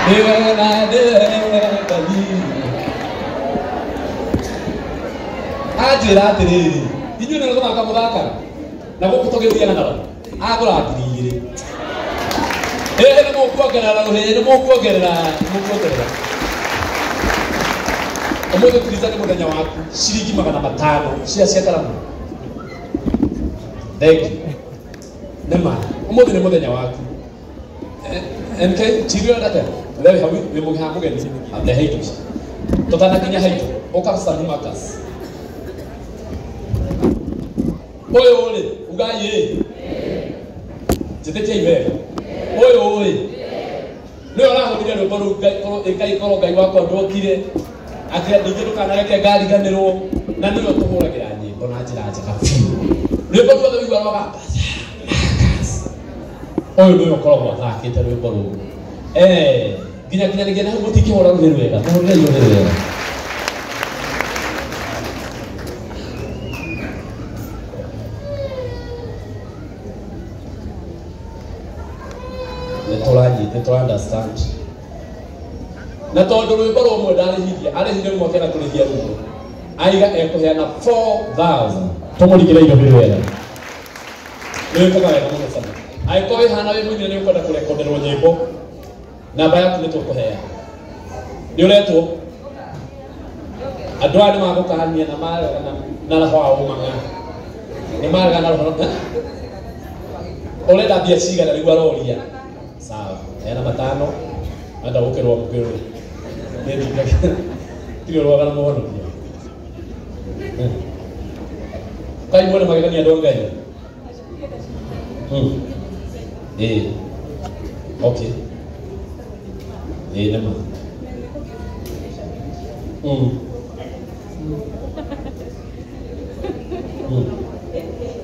Nĩ wega, nĩ wega Ngai. Anjĩra atĩrĩrĩ, inyuĩ nĩ gũthaka mũthakaga na gũkũ tũgĩthiaga nao agũra 2,000. Ĩĩ, nĩ mũkuongerera rũhĩ, nĩ mũkuongerera, nĩ mũkuongerera. Ũmũthĩ Tiriza nĩ mũthenya waku, ciringi 500 cia karamu. Thank you. Nĩ ma ũmũthĩ nĩ mũthenya waku. MK Chirio ndate wewe hau wĩ mũgeni mũgeni rehe indo ici tũtanakinya haitũ ũka Sanu Marcus ũyũ rĩ ugai ĩ njĩtĩkiai wega ũyũ rĩ nĩwe ũrahũrire rwĩmbo rũu Ngai korwo Ngai wakwa ndokire atĩ ningĩ ndũkanareke ngariganĩrwo na nĩwe ũtũhũragĩra nyĩmbo na njĩra njega biũ rwĩmbo ruothe wĩigua rwaga ũyũ nĩwe ũkoragwo athakĩte rwĩmbo rũu nginya nginya na hau mũtingĩhũra rũhĩ rwega mũhũrĩrei rũhĩ rwega. Nĩ tũra understand na tondũ rwĩmbo rũmwe ndarĩhirie arĩhire rũmwe akĩenda kũrĩhia rũmwe aiga ekũheana 4000 tũmũringĩre irobi rwega nĩ wĩkaga wega mũno sana angĩkorwo wĩ hana wĩ mũini nĩ ũkwenda kũrekonderwo nyĩmbo namba yaku nĩ tũkũhea nĩ ũretwo andũ aya nĩ magũkania na maregana na roho wa ũmang'a nĩ maregana na roho ũrenda mbia cigana nĩguo aroria sawa heana 5 enda gũkĩrwo mũkĩrwo tirĩ ũrwaga na mũhonokia kai muone magegania andũ a Ngai. Ĩĩ, okay, ĩĩ nĩ ma.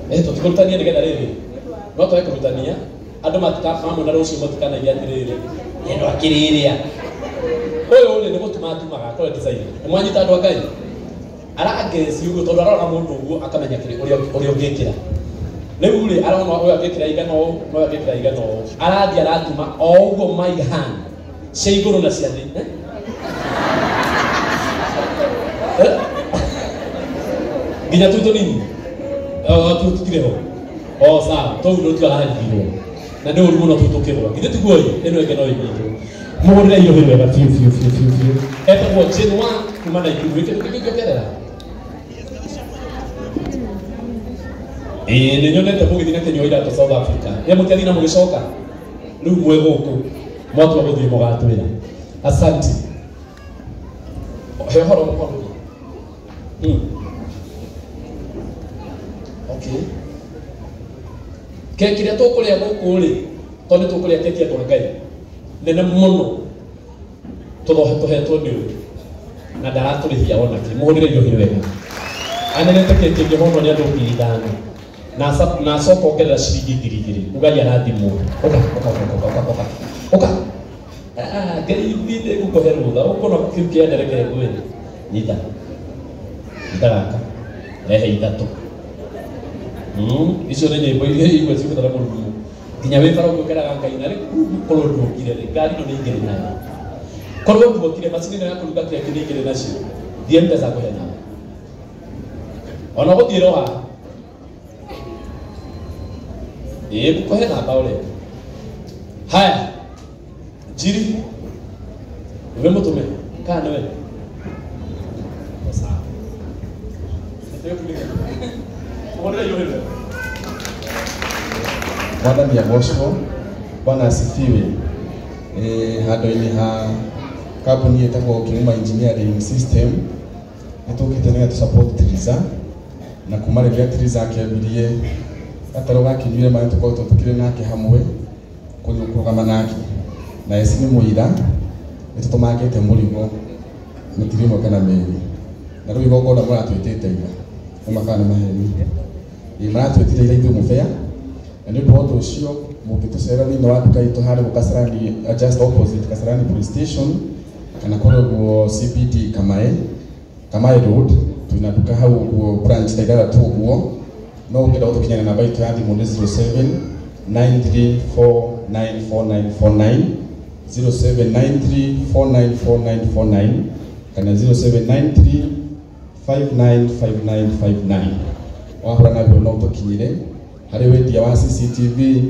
Tũtikũrutania nĩgetha rĩrĩ no twage kũrutania andũ mamuona rũciũ matikanaige atĩrĩrĩ ĩno akĩrĩrĩa ũyũ rĩ nĩ gũtuma atumaga akorwo design nĩ mwanyita andũ a Ngai arangeci ũguo tondũ arora mũndũ ũguo akamenya kĩrĩa ũrĩa ũngĩkĩra rĩu rĩ arona ũyũ angĩkĩra igana ũũ na ũyũ angĩkĩra igana ũũ arathiĩ aratuma o ũguo maigana cia igũrũ na cia thĩ. Nginya tũu tũnini tũu tũtirĩ ho o sawa tũu nĩ tũrarigirwo na nĩ ũru mũno tũu tũkĩgũra githĩ tiguo ĩ ĩno ĩngĩ no ĩnyitwo mũgũrĩre irobi wega biũ biũ biũ biũ biũ etagwo Jane 1 kuma Naikuru wĩ kĩndũ kĩngĩ ũngĩongerera. Ĩĩ nĩ nyonete mũgĩthiĩ na kĩnyua iratũ South Africa ĩ mũtiathiĩ na mũgĩcoka rĩu mwĩ gũkũ mwatua gũthiĩ mũgatwĩra asante he ũhoro mũhonokia. Okay keki ĩrĩa tũkũrĩa gũkũ rĩ tondũ nĩ tũkũrĩa keki andũ a Ngai nene mũno tũhetwo nĩ ũyũ na ndaratũrĩhia ona kĩ mũhũrĩre irohi wega anenete keki ĩngĩhonwo nĩ andũ 5,000 na acoka ongerera ciringi 2,000 ugai arathimwo ũka ũka ũka ũka ũka ũka Ngai thiĩ ngũkũhe rũtha ũkona kĩu kĩende reke ngwĩre nyita nyita gaka rehe 3 icio nĩ nyĩmbo iria igwe cigũtara mũrurumo nginya wĩ bara ũguo ũkeraga Ngai na rĩu korwo nduokire rĩ ngari ĩno nĩ ingĩrĩ nayo korwo nduokire macini ĩno ya kũruga keki nĩ ingĩrĩ nacio thiĩ M-Pesa ngũhe nawe ona ũgũthiĩ roha ĩĩ ngũkũhe namba ũrĩa haya Njiri nĩwe mũtũme kana nĩwe sawa mũhũrĩre irohi wega. Mwathani agocwo. Bwana asifiwe. Handũ-inĩ ha kambuni ĩtagwo Kirima Engineering System nĩ tũkĩte nĩgetha tũ support Triza na kuma rĩrĩa Triza akĩambirie gatarũ gakĩnyuire maĩ tũkoretwo tũkĩrĩ nake hamwe kũrũgama nake na eci nĩ mũira nĩ tũtũmangĩte mũrigo mĩtiri ĩmwe kana mĩĩrĩ na rĩu igongona mũratwĩtĩte ira nĩ makana nĩ maheni ĩ maratwĩtire ira ithuĩ mũbea na nĩ ũndũ wa ũndũ ũcio mũngĩtũcerera thĩinĩ wa nduka itũ harĩa gũkũ Kasarani, just opposite Kasarani police station kana kũrĩa ũguo CBD Kamae Road twĩna nduka hau ũguo branch ta ithathatũ ũguo no ũngĩenda gũtũkinyĩra namba itũ ya thimũ nĩ 07 934 94949 0793494949 kana 0793595959. Wahũra nabio no tũkinyire harĩ wendia wa CCTV,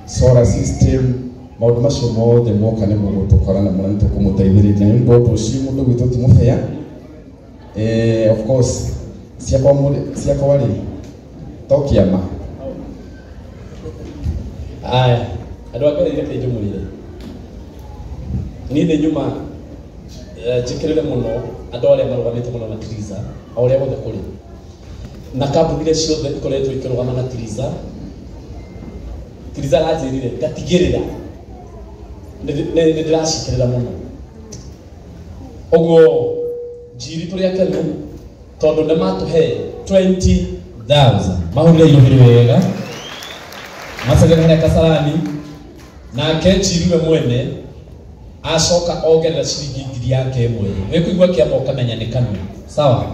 solar system, maũndũ macio mothe moka nĩ mũgũtũkora na mũno nĩ tũkũmũteithĩrĩria. Nĩ ũndũ ũndũ ũcio mũndũ gwitũ ti mũbĩa. Of course ciakwa ciakwa rĩ to kĩama. Aya, andũ a Ngai reke njũmũrĩre. Niĩ nĩ nyuma njĩkĩrĩre mũno andũ arĩa marũgamĩte mũno na Triza o ũrĩa wothe kũrĩ na kambuni iria ciothe ikoretwo ikĩrũgama na Triza. Triza aranjĩrire ngatigĩrĩra nĩ ndĩracikĩrĩra mũno. Ũguo njiri tũrĩ akenu tondũ nĩ matũhe 20,000. Mahũrĩre irũhĩ wega macaria harĩa Kasarani, nake njiri we mwene acoka ongerera ciringi 1,000 yake ĩmwe. Wĩkũigua kĩama ũkamenya nĩ kanua. Sawa,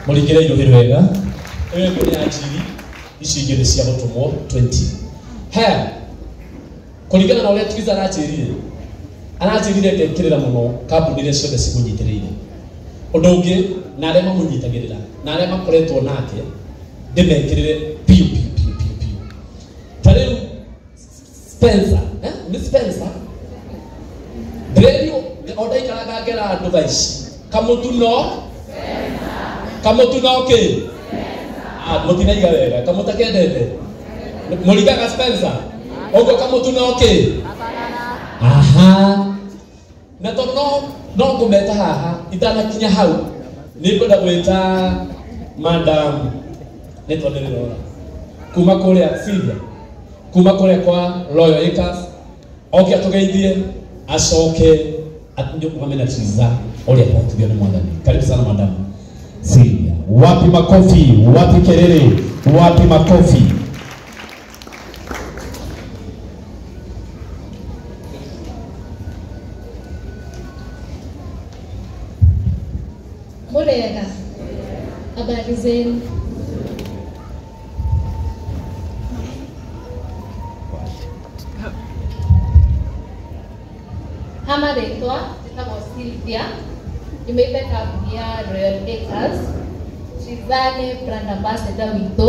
mũringĩre irũhĩ wega. Ĩyo ĩmwe nĩ ya njiri, ici ingĩ nĩ cia gũtũmwo 20. Haya, kũringana na ũrĩa Triza aranjĩrire, aranjĩrire ngekĩrĩra mũno kambuni iria ciothe cimũnyitĩrĩire. Ũndũ ũngĩ, na arĩa mamũnyitagĩrĩra na arĩa makoretwo nake ndĩmekĩrĩre biũ biũ biũ biũ biũ. Ta rĩu Spencer, nĩ Spencer ndĩrerio o ndaikaranga ngera andũ thaa ici kamũtu no kĩ mũtinaiga wega kamũtakendete mũringaga Spencer ũguo kamũtu no kĩ. Aha, na tondũ no ngũmeta haha itanakinya hau nĩ ngwenda gwĩta madam nĩ tondũ ndĩrona kuma kũrĩa Sylvia, kuma kũrĩa kwa Royal Acres, oke atũgeithie acoke atũgame na Triza ũrĩa twatugio nĩ Mwathani. Karibu sana madam Sylvia. Wapi makofi, wapi kelele, wapi makofi. Murega, habari zenu? Hama rĩtwa njĩtagwo Sylvia, nyumĩte kambuni ya Royal Acres. Triza nĩ brand ambassador witũ.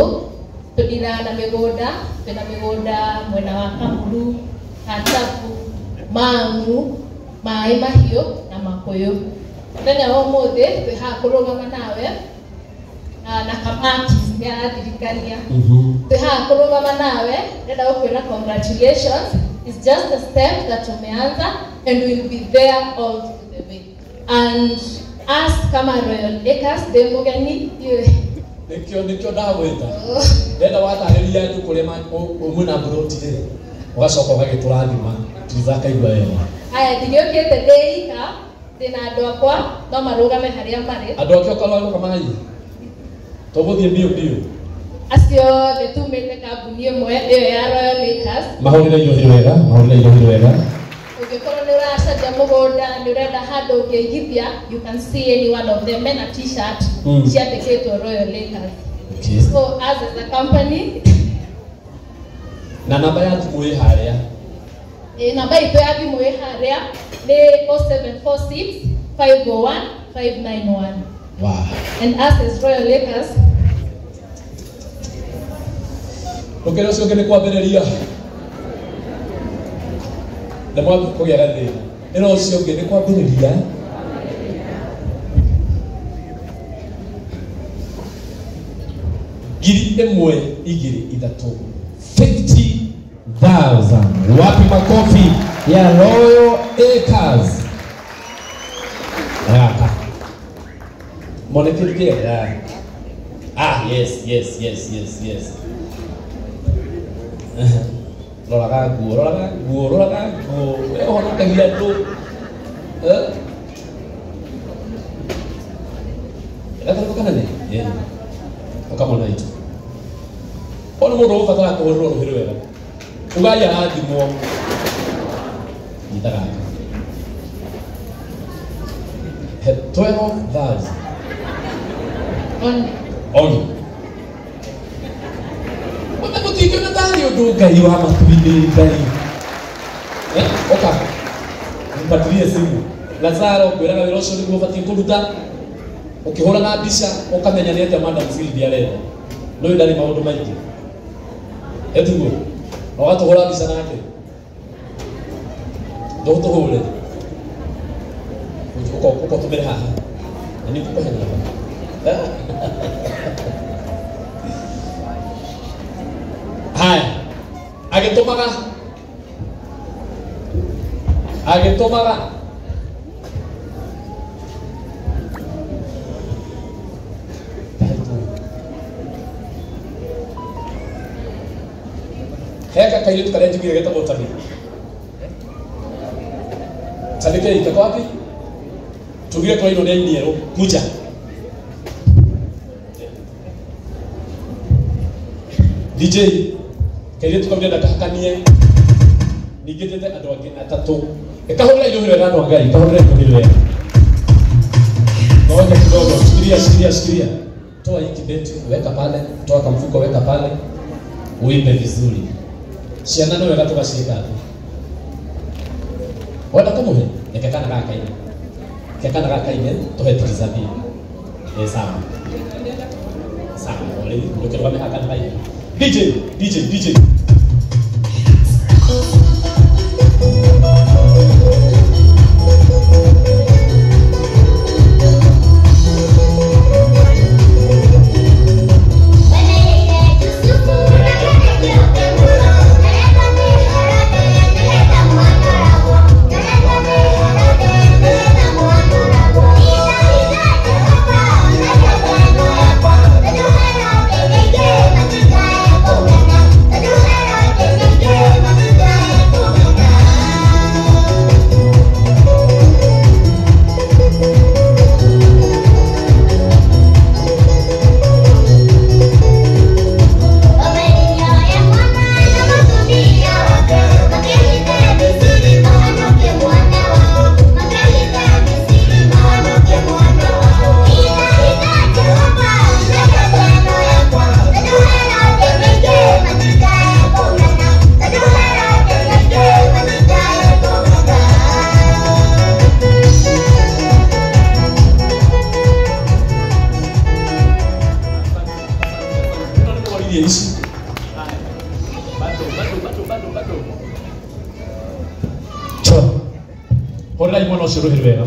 Tũndiraga na mĩgũnda, twĩna mĩgũnda mwena wa Kamuru, Katabu, Mang'u, Maĩ Mahiũ na Makũyũ. Mũthenya wa ũmũthĩ twĩ haha kũrũgama nawe na Kamaki nĩ aradirikania. Twĩ haha kũrũgama nawe, ndĩrenda gũkwĩra congratulations. It's just a step that tumeanza and we'll be there all through the way. And us kama Royal Acres ndĩ mũgeni Nĩkĩo ndagwĩta. Ndĩrenda watarĩria andũ kũrĩa mwĩna mburoti rĩ, ũgacoka ũgagĩtũrathima Triza akaigua wega. Aya, ndigĩũkĩte ndĩ ika, ndĩna andũ akwa no marũgame harĩa marĩ. Andũ ake okorwo kamai tũgũthiĩ biũ biũ. Acio othe tumĩte kambuni ĩmwe ĩyo ya Royal Acres. Mahũrĩre irũhĩ wega, mahũrĩre irũhĩ wega. Ũngĩkorwo nĩ ũracaria mũgũnda, nĩ ũrenda handũ ũngĩigithia, you can see any one of them mena t-shirt ciandĩkĩtwo Royal Acres. Okay. So us as a company, na namba ya thimũ ĩ harĩa. Namba itũ ya thimũ ĩ harĩa nĩ 0746 501 591. Wow. And us as Royal Acres, Rũkĩra ũcio ũngĩ nĩ kwambĩrĩria. Na mwambie kũgĩa gathĩna. Ĩno ũcio ũngĩ nĩ kwambĩrĩria. 1,203. 50,000. Wapi makofi ya Royal Acres? Hapa. Monekirige. Ah, yes, yes, yes, yes, yes. Roraga nguo, roraga nguo, roraga nguo. Ũhonokagia andũ. Gatarũka kanene? Yeah. Ũkamona itu. Ona mũndũ ũgũbatara kũhũrĩrwo rũhĩ rwega. Ugai arathimwo. Nyita gaka. He 12,000. Only. Only. Ona mũtingĩona tarĩ ũndũ Ngai wa matu-inĩ Ngai. Ũka. Mpatilie simu. Lazaro kwĩraga wĩra ũcio nĩguo ũbatiĩ kũruta. Ũkĩhũraga mbica ũkamenya nĩ atĩa Madam Sylvia arenda. No ndarĩ maũndũ maingĩ. Etiguo. Na ũgatũhũra mbica nake. Ndũgũtũhũre. Ũkotũmĩre haha. Na nĩ ngũkũhe namba. Haya. Agĩtũmaga. Agĩtũmaga. Heka kairitu karia njiguire getagwo Tami. Tami kei kako wapi? Tugire kwa ino ni erũ kuja. DJ kairitu kau ndenda kahakanie ningĩ njĩte andũ angĩ atatũ. Ĩkahũrĩra iruhĩ wega andũ a Ngai, ĩkahũrĩra iruhĩ wega. Ngoja kidogo, shikilia shikilia shikilia. Toa hii kibeti weka pale, toa kamfuko weka pale. Uimbe vizuri. Ciana nĩ wega tũgaciĩka atĩ. Wenda kũmũhe? Reke kana gaka kaine. Reke kana gaka kaine tũhe Trizabia. Ĩ sawa. Sawa, rĩu ndũkĩrũgame haha kana kaine. DJ, DJ, DJ.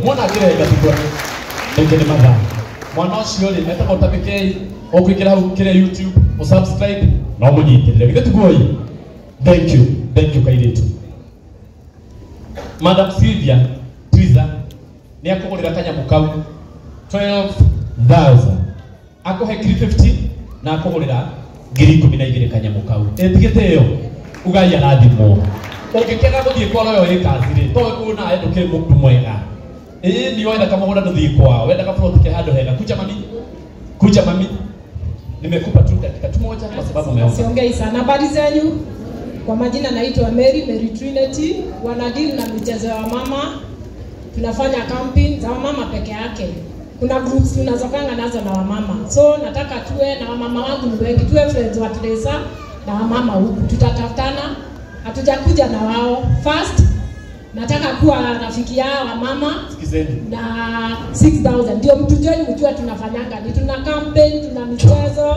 Mwana akĩrenga tikwa rĩngĩ nĩ mathaa. Mwana ũcio rĩ etagwo Tami K, ũkũingĩra hau kĩrĩa YouTube, ũsubscribe na ũmũnyitĩrĩre. Githĩ tiguo ĩ? Thank you, thank you kairĩtu. Madam Sylvia Twiza nĩ akũgũrĩra kanyamũ kau 12,000. Akũhe 350 na akũgũrĩra 12,000 kanyamũ kau. Ĩtigĩte ĩyo ugai arathimwo. Ũngĩkĩaga gũthiĩ kwa Royal Acres rĩ, to ũũ nawe ndũkĩrĩ mũndũ mwega. Ĩĩ ni wenda kamũgũnda ndũthiĩ kwao, wenda kaplot ke handũ hega. Kuja mami. Kuja mami. Nimekupa tu dakika tu moja kwa sababu umeomba. Siongei sana. Habari zenyu? Kwa majina naitwa Mary, Mary Trinity. Wanadili na michezo ya wamama. Tunafanya camping za wamama peke yake. Kuna groups tunazokanga nazo na wamama. So nataka tuwe na wamama wangu ni wengi, tuwe friends wa Teresa na wamama huku. Tutatafutana. Hatujakuja na wao. First nataka kuwa rafiki yao wa mama. Sikizeni. Na 6,000 ndio mtu join mjue tunafanyanga ni tuna campaign, tuna michezo,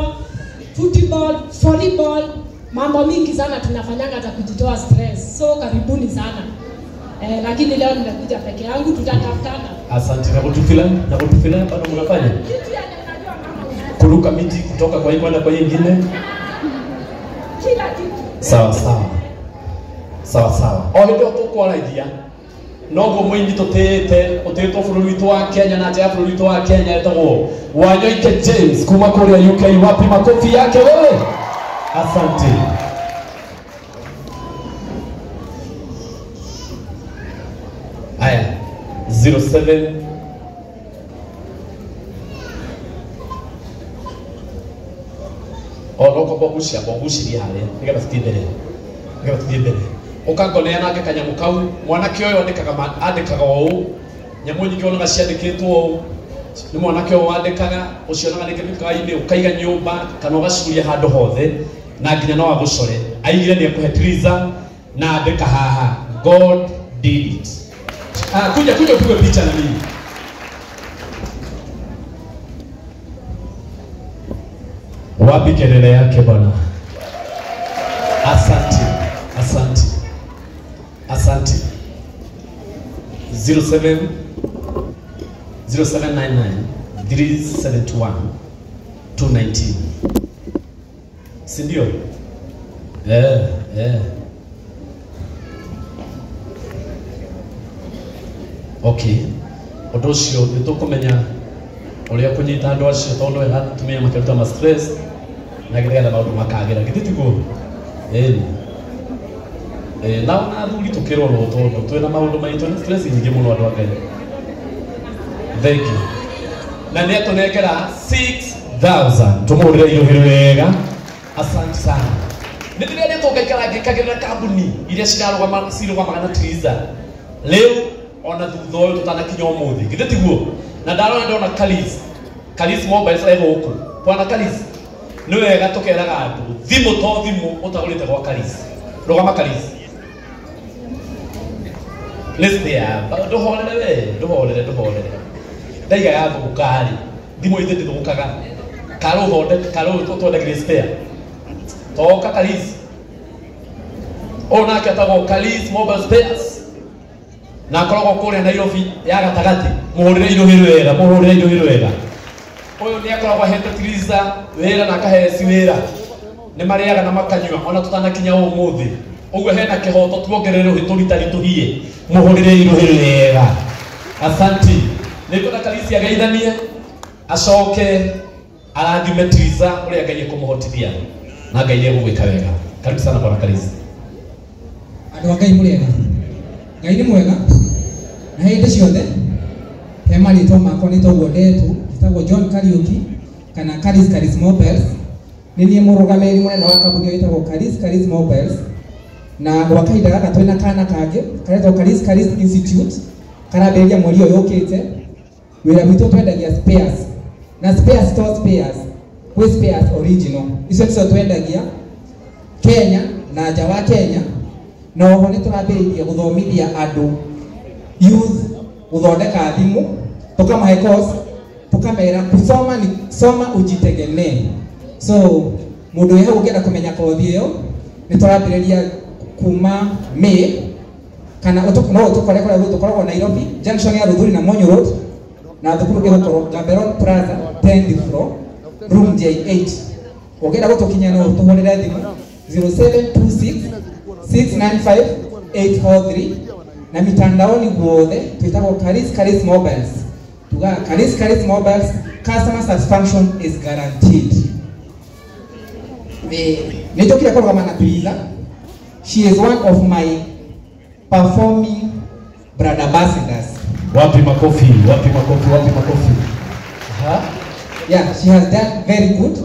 football, volleyball, mambo mingi sana tunafanyanga za kujitoa stress. So karibuni sana. Lakini leo nimekuja peke yangu, tutatafutana. Asante. Na kutufila, na kutufila bado mnafanya? Kuruka miti kutoka kwa hii kwenda kwa nyingine. Kila kitu. Sawa sawa. Sawa sawa. O hĩndĩ ĩyo tũkwaragia noguo mũini tũtĩĩte ũtĩĩtwo bũrũri witũ wa Kenya na nja ya bũrũri witũ wa Kenya etagwo Wanyoike James kuma kũrĩa UK. Wapi makofi yake wewe? Asante. Aya 07 o no ko bogucia boguciria harĩa nĩgetha tũthiĩ mbere. Nĩgetha tũthiĩ mbere. Ũkangonea nake kanyamũ kau mwanake ũyũ andĩkaga ũũ nyamũ nyingĩ wonaga ciandĩkĩtwo ũũ nĩ mwanake ũyũ wandĩkaga ũcionaga rĩngĩ mĩkawa-inĩ ũkaiga nyũmba kana ũgacuria handũ hothe na nginya no agũcore aigire nĩ ekũhe Triza na andĩka haha God did it. Ah, kuja kuja upigwe picha na mimi. Wapi kelele yake bwana? Asante. Asante. Asante. 07 0799 371 219. Si ndio? Eh. Okay. Ũndũ ũcio nĩ tũkũmenya ũrĩa kũnyita andũ acio tondũ wega atumia makĩruta ma stress na nĩgetha maũndũ makagĩra githĩ tiguo? Ĩni. Nao na athuri tũkĩrorwo tondũ twĩna maũndũ maitũ na stress nyingĩ mũno andũ a Ngai. Thank you. Na nĩ atũnengera 6000 tũmũhũrĩre iruhĩ wega. Asante sana. Nĩ ndĩrerĩtwo ngaikara ngĩkagĩrĩra kambuni iria cirarũgama cirũgamaga na Triza rĩu ona thutha ũyũ tũtanakinya ũmũthĩ githĩ tiguo? Na ndarora ndona Kalis Kalis Mobiles e gũkũ. Bwana Kalis, nĩ wega tũkeraga andũ thimũ to thimũ ũtagũrĩte gwa Kalis. Rũgama Kalis. Listen there, ndũhorere we, ndũhorere ndũhorere. Ndaiga yathũka rĩ, thimũ ithe ndĩthũkaga. Karũ thondeka, karũ ũthondekire spare. Toka Kalis. Ũyũ nake etagwo Kalis Mobile Spares. Na akoragwo kũrĩa Nairobi ya gatagatĩ. Mũhũrĩre iruhĩ wega, mũhũrĩre iruhĩ wega. Ũyũ nĩ akoragwo ahete Triza wĩra na akahe Eci wĩra. Nĩ marĩaga na makanyua ona tũtanakinya ũmũthĩ. Ũguo hena kĩhoto tuongerere rũhĩ tũritaritũhie. Mũhũrĩre iruhĩ wega. Asante. Nĩ ngwenda Kalisi ageithanie acoke arathime Triza ũrĩa Ngai ekũmũhotithia na Ngai nĩ egũgwĩka wega. Karibu sana bwana Kalisi. Andũ a Ngai mũrĩega. Ngai nĩ mwega na hĩndĩ ciothe. He marĩtwa makwa nĩ toguo ndetwo, njĩtagwo John Kariuki kana Karis Karis Mobiles. Nĩ niĩ mũrũgamĩrĩri mũnene wa kambuni ĩyo ĩtagwo Karis Karis Mobiles. Na gwa kahinda gaka twĩna kana kangĩ karetwo Karis Karis Institute karambĩrĩria mweri ũyũ ũkĩte. Wĩra witũ twendagia spares na spares to spares, kwĩ spares original icio nĩcio twendagia Kenya na nja wa Kenya. Na oho nĩ tũrambĩrĩirie gũthomithia andũ youth gũthondeka thimũ, tũkamahe course, tũkamera kusoma ni soma ujitegemee. So mũndũ wĩ hau ũngĩenda kũmenya kothi ĩyo nĩ tũrambĩrĩria kuma May kana no ũtũkore kũrĩa tũkoragwo Nairobi junction ya Ruthuri na Monyo Road na thukuru ĩgũkorwo Gaborone Plaza 10th floor room J8. Ũngĩenda gũtũkinya no ũtũhũrĩre thimũ 0726 695 843 na mitandaoni guothe twĩtagwo Karis Karis Mobiles. Tugaga Karis Karis Mobiles, customer satisfaction is guaranteed. Nĩ njũkire kũrũgama na Triza. She is one of my performing brand ambassadors. Wapi makofi, wapi makofi, wapi makofi. Aha. Yeah, she has done very good.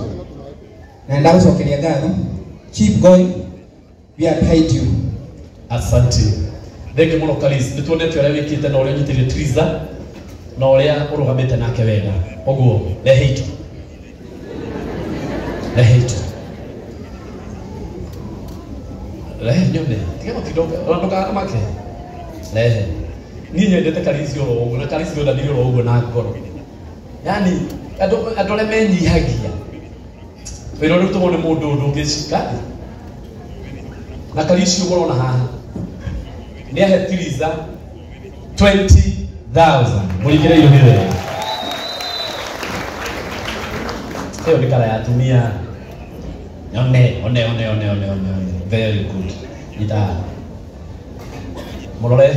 Na ndagũcokeria ngatho. Keep going. We are behind you. Asante. Thengi mũno Kalis, nĩ tuonete ũrĩa wĩkĩte na ũrĩa ũnyitĩrĩire Triza na ũrĩa ũrũgamĩte nake wega. Ũguo, rehe itu. Rehe itu. Rehe nyone. Tiga gũtinda ona ndũkanamake. Rehe. Niĩ nyendete Kalisi oro ũguo na Kalisi ndonanirie oro ũguo na ngoro. Yaani andũ arĩa menyihagia. Wĩra ũrĩa ũrutagwo nĩ mũndũ ndũngĩcika. Na Kalisi ũguo ũrona haha. Nĩ ahe Triza 20,000. Mũringĩre iruhĩ wega. Ĩyo nĩ kara ya atumia. One, one, one, one, one, one, one. Very good. Nyita haha. Mũrore.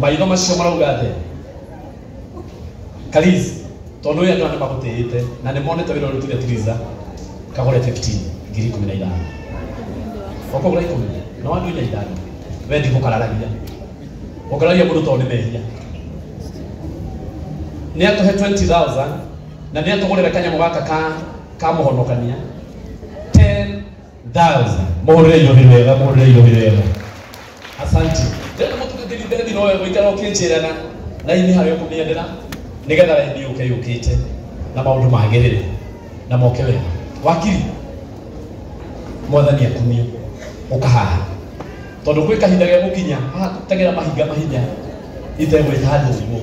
Maitho macio marauga atĩa? Kalis, tondũ ũyũ andũ aya nĩ magũtĩĩte na nĩ monete wĩra ũrĩa ũrutire Triza, kagũre 15 ngiri ikũmi na ithano. Ũkũgũra ikũmi, no andũ inya ithano. We ndigũkararagia. Ũkararia mũndũ tondũ nĩ mehia. Nĩ atũhe 20,000 na nĩ atũgũrĩre kanyamũ gaka ka mũhonokania 10,000. Mũhũrĩre iruhĩ wega, mũhũrĩre iruhĩ wega. Asante. Ndĩrenda mũtungatĩri David nowe gũikara ũkĩnjĩra na raini harĩa ũkũmĩendera nĩgetha raini yũke yũkĩte na maũndũ magĩrĩre na moke wega. Wakiri, mwathani akumio ũka haha. Tondu gwĩ kahinda ge gũkinya haha tũtegera mahinga mahinya itegwĩta thũgũ.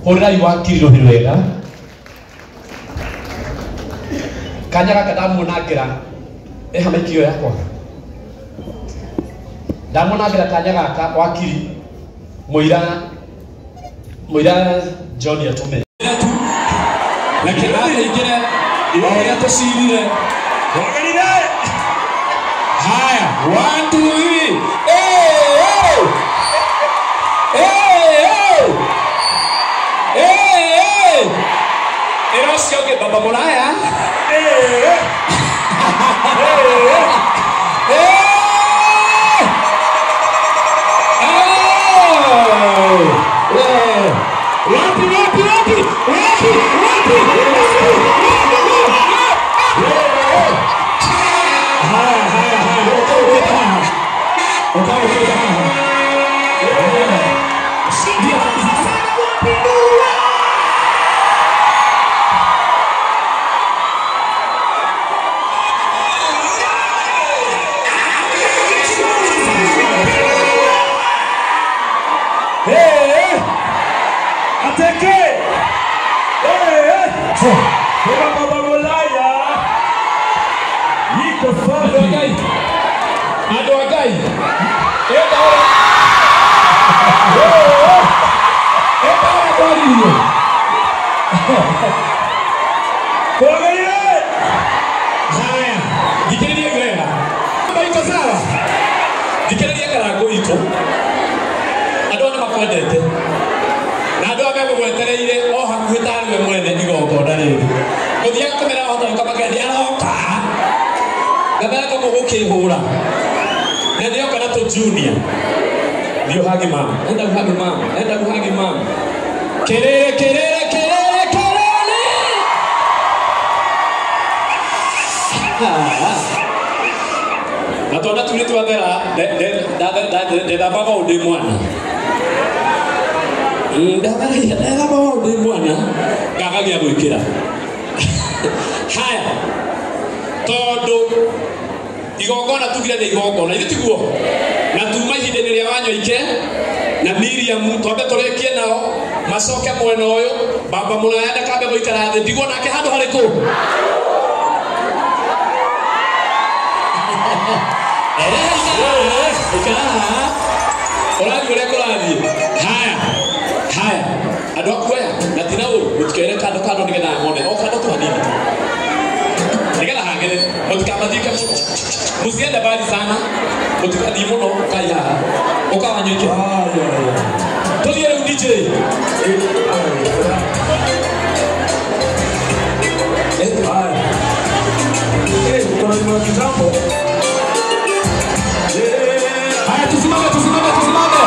Hũrĩrai wakiri rũhĩ rwega. Kanya gaka ndamuonangĩra ĩha maikio yakwa. Ndamuonangĩra kanya gaka wakiri mũira mũira John atũme. Reke aingĩre ũrĩa tũcirire. Wagerire. Haya, 1 2 3. Eh eh. Eh eh. Eh. Ĩra ũcio ũngĩ baba mũraya. Eh eh. Eh. Eh. Wapi wapi wapi? Wapi wapi? Haya haya haya. Ukawa ukita haha. Hey, ateke. Hey, hey. Baba Mulaya. Niko safi. Andũ a Ngai. Ĩta ũrĩa. Ĩta ũrĩa twaririe. Kwagĩrĩire. Haya, thikĩrĩria wega. Maitũ sawa. Thikĩrĩria karangũ itũ. Andũ aya nĩmakwendete. Na andũ aya megũgwetereire o hakuhĩ tarĩ we mwene igongona rĩrĩ. Gũthiaga kũmera wahota gũkamakendi aroka. Gathaa kamwe gũkĩhũra. Na nĩoka na tũ junior. Ndio hagi mama. Enda uhagi mama. Enda uhagi mama. Kelele kelele kelele kelele. Na twana tuli twathera ndethambaga ũũ ndĩ mwana. Ndethambaga ũũ ndĩ mwana ngaga gĩa gwĩkĩra. Haya. Tondu igongona tugire nĩ igongona ithuĩ tiguo na tuma ihinda-inĩ rĩa Wanyoike na Miriam twambe tũrĩkie nao macoke mwena ũyũ baba mũraya ndakambe gũikara thĩ ndigwo nake handũ harĩkũ. Ikara haha ũrathiĩ ũrĩa kũrathiĩ. Haya haya andũ aku aya na tina ũru mũtikeere kando kando nĩgetha mone o kando tu hanini nĩgetha hagĩre mũtikamathike mũno mũciende mbali sana mũtikathiĩ mũno ũkai haha ũkawanyoike tũthiĩ rĩu DJ. Kitambo. Haya tusimame tusimame tusimame.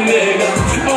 Mega.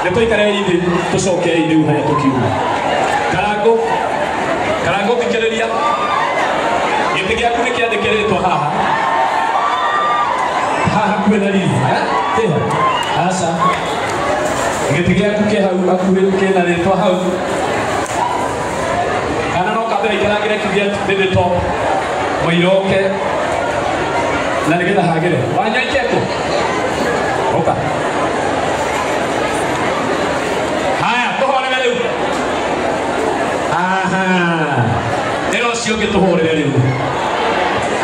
Nĩ tũikarei thĩ tũcokei rĩu harĩa tũkiuma. Karango, Karango thikĩrĩria. Gĩtĩ gĩaku nĩ kĩandĩkĩrĩtwo haha. Haha hakuhĩ na Liz. Eh? Tĩha. Aca. Gĩtĩ gĩaku kĩ hau hakuhĩ kĩna rĩtwa hau. Kana no kambe ikarangĩre kiuge thĩ top. Mũiroke. Na nĩgetha hagĩre. Wanyaike kũ? Ũka. Haya, tũhorere rĩu. Aha. Ĩra ũcio ũngĩ tũhorere rĩu.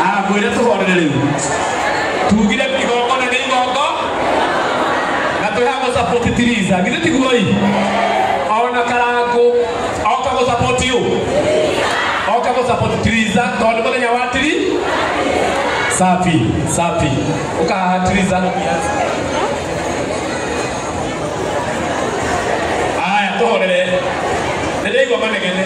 Ah, mwĩre tũhorere rĩu. Tugire igongona nĩ igongo na twĩ haha gũ-support Tiriza. Githĩ tiguo ĩ? Ona Karango oka gũ-support ũ? Oka gũ-support Tiriza tondũ mũthenya wa tiri safi safi. Ũka haha Tiriza. Aya tũhorere. Nĩ ndaigua manegene.